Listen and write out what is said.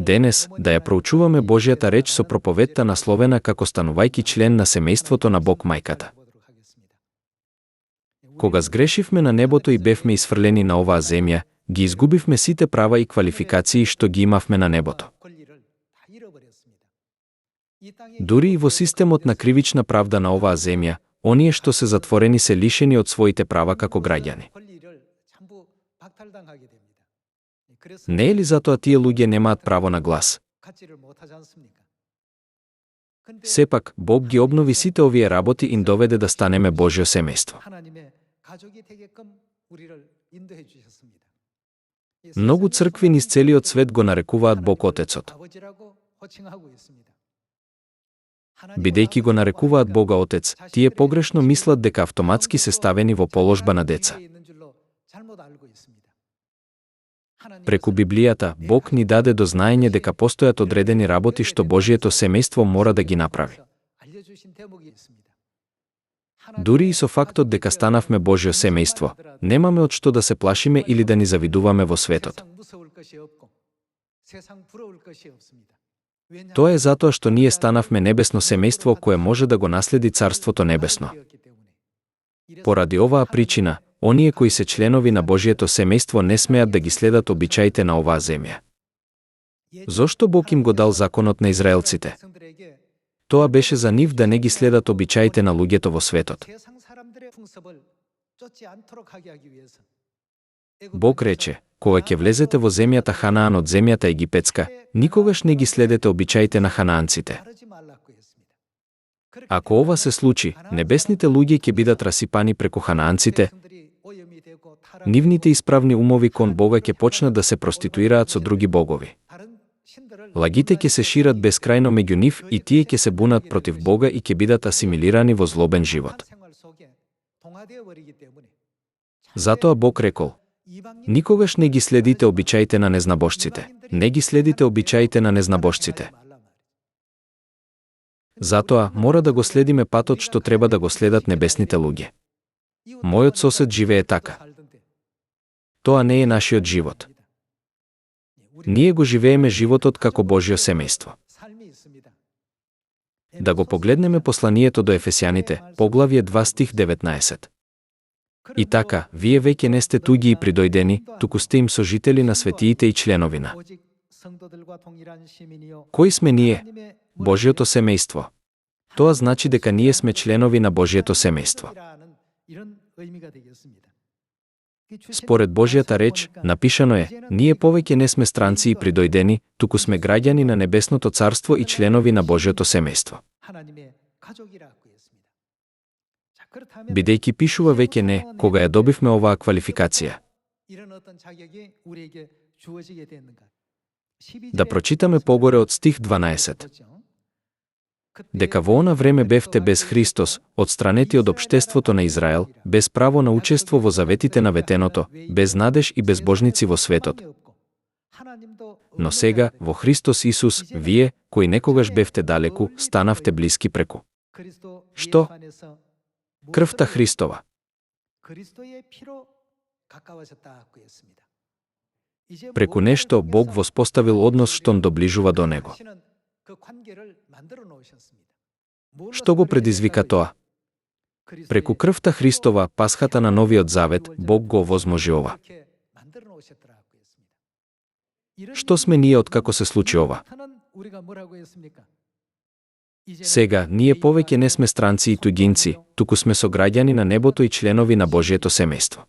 Денес, да ја проучуваме Божјата реч со проповедта насловена како станувајќи член на семејството на Бог мајката. Кога сгрешивме на небото и бевме изфрлени на оваа земја, ги изгубивме сите права и квалификации што ги имавме на небото. Дури и во системот на кривична правда на оваа земја, оние што се затворени се лишени од своите права како граѓани. Не е ли затоа тие луѓе немаат право на глас? Сепак, Бог ги обнови сите овие работи и им доведе да станеме Божјо семејство. Многу цркви низ целиот свет го нарекуваат Бог Отецот. Бидејќи го нарекуваат Бога Отец, тие погрешно мислат дека автоматски се ставени во положба на деца. Преку Библијата, Бог ни даде до знаење дека постојат одредени работи што Божјето семејство мора да ги направи. Дури и со фактот дека станавме Божјо семејство, немаме од што да се плашиме или да ни завидуваме во светот. Тоа е затоа што ние станавме небесно семејство кое може да го наследи Царството небесно. Поради оваа причина, оние кои се членови на Божјето семејство не смеат да ги следат обичаите на оваа земја. Зошто Бог им го дал законот на израелците? Тоа беше за нив да не ги следат обичаите на луѓето во светот. Бог рече, кога ќе влезете во земјата Ханаан од земјата египетска, никогаш не ги следете обичаите на ханаанците. Ако ова се случи, небесните луѓе ќе бидат расипани преку ханаанците, нивните исправни умови кон Бога ќе почнат да се проституираат со други богови. Лагите ќе се шират бескрајно меѓу нив и тие ќе се бунат против Бога и ќе бидат асимилирани во злобен живот. Затоа Бог рекол, никогаш не ги следите обичаите на незнабожците, не ги следите обичаите на незнабожците. Затоа мора да го следиме патот што треба да го следат небесните луѓе. Мојот сосед живее така. Тоа не е нашиот живот. Ние го живееме животот како Божјо семејство. Да го погледнеме посланието до Ефесјаните, поглавје 2 стих 19. И така, вие веќе не сте туѓи и придојдени, туку сте им сожители на светиите и членовина. Кои сме ние? Божјото семејство. Тоа значи дека ние сме членови на Божјето семејство. Според Божјата реч, напишано е, ние повеќе не сме странци и придојдени, туку сме граѓани на небесното царство и членови на Божјото семејство. Бидејќи пишува веќе не, кога ја добивме оваа квалификација. Да прочитаме погоре од стих 12. Дека во она време бевте без Христос, отстранети од општеството на Израел, без право на учество во заветите на ветеното, без надеж и безбожници во светот. Но сега, во Христос Исус, вие, кои некогаш бевте далеку, станавте блиски преку. Што? Крвта Христова. Преку нешто Бог воспоставил однос што доближува до Него. Што го предизвика тоа? Преку крвта Христова, пасхата на Новиот Завет, Бог го овозможи ова. Што сме ние откако се случи ова? Сега, ние повеќе не сме странци и туѓинци, туку сме сограѓани на небото и членови на Божјето семејство.